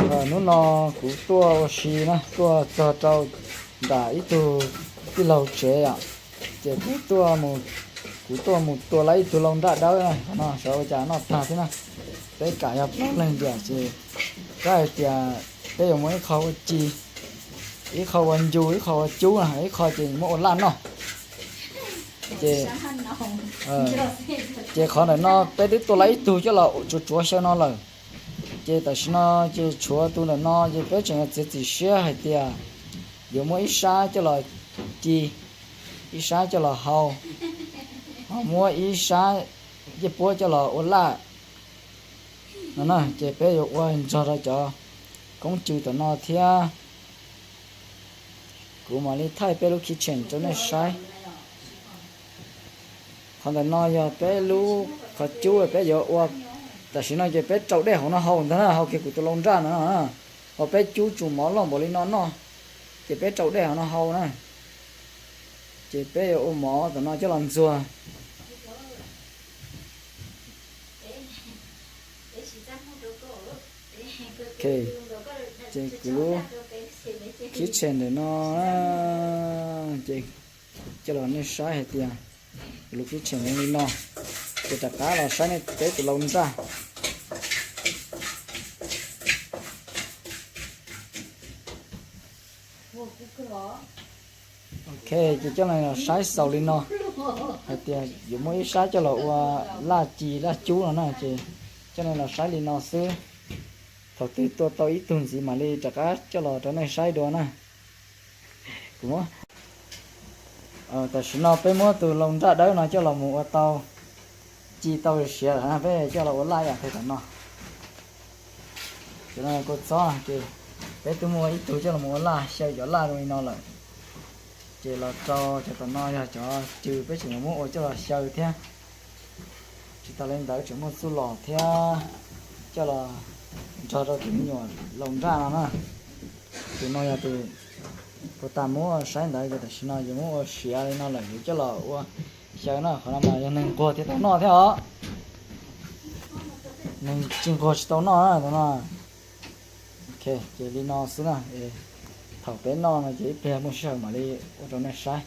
Hnub no kuv tuaj ua si na, tuaj txog rau nram ib tug tij laug tsev os. Ces kuv tuaj mus, kuv tuaj mus tua lawv ib tug lau nraj dawb no, xyov ua cas noj tag thiab na. Peb kam yog plaub leeg tiam ces peb hais tias peb yuav muab ib qho ua ci, ib qho ua ncu, ib qho ua cub na, ib qho ces muab ua laj noj. Ces, ces qhov ntawm no peb twb tua lawv ib tug coj los tsuav tsuav xyaw no lawm. Ces tam sim no ces tshuav tus ntawm no ces peb tseem yuav txiav txim siab hais tias yuav muab ib sab coj los ci, ib sab coj los hau, ho muab ib sab ncej puab coj los ua laj no na. Ces peb yuav ua nrog rau cov koob cw tom no thiab. Kuv mam li thaij peb lub kitchen rau nej saib. Qhov ntawm no yog peb lub qhov cub peb yuav ua. Tam sim no ces peb rau dej hauv no hau ntag na, hau kiag kuv tus lau nraj no na. Ho peb cub tsuas mov loj npaum li no noj, ces peb rau dej hauv no hau na. Ces peb yuav ua mov tom no coj los ntxuag. Ces kuv lub kitchen ntawm no, ces coj los nej saib hais tias kuv lub kitchen zoo li no. Ces rov qab los saib nej peb tus lau nraj. Ok, ces coj nej los saib xaus li no hais tias yuav muab ib sab coj los ua laj ci laj cub no na, ces coj nej los saib li no xwb. Thaum twg tua tau ib tug ntxiv mam li rov qab coj los rau nej saib dua na. Kuv, tam sim no peb muab tus lau nraj dawb no coj los mus ua tau, ci tau siav lawm na, peb coj los ua laj yam tag tom no. Ces no kua txob ces peb twb muab ib tug coj los mus ua laj, xyaw cov laj zoo li no lawm. Ces los rau cov tom no yog cov cw peb tseem yuav muab ua coj los xyaw thiab. Tsis tas li ntawd tseem muaj txuj lom thiab, coj los nrog rau tus me nyuam lau nraj no na. Tus no yog tus puag ta muab saib ntawd ces tam sim no yuav muab ua siav li no lawm yuav coj los ua xyaw na. Qhov no mas yog neeg nquag thiaj tau noj thiab os, neeg tsis nquag tsis tau noj na tus no. Ok, ces li no xwb na. Thaum peb noj no ces ib pliag muaj sij hawm mam li ua rau nej saib.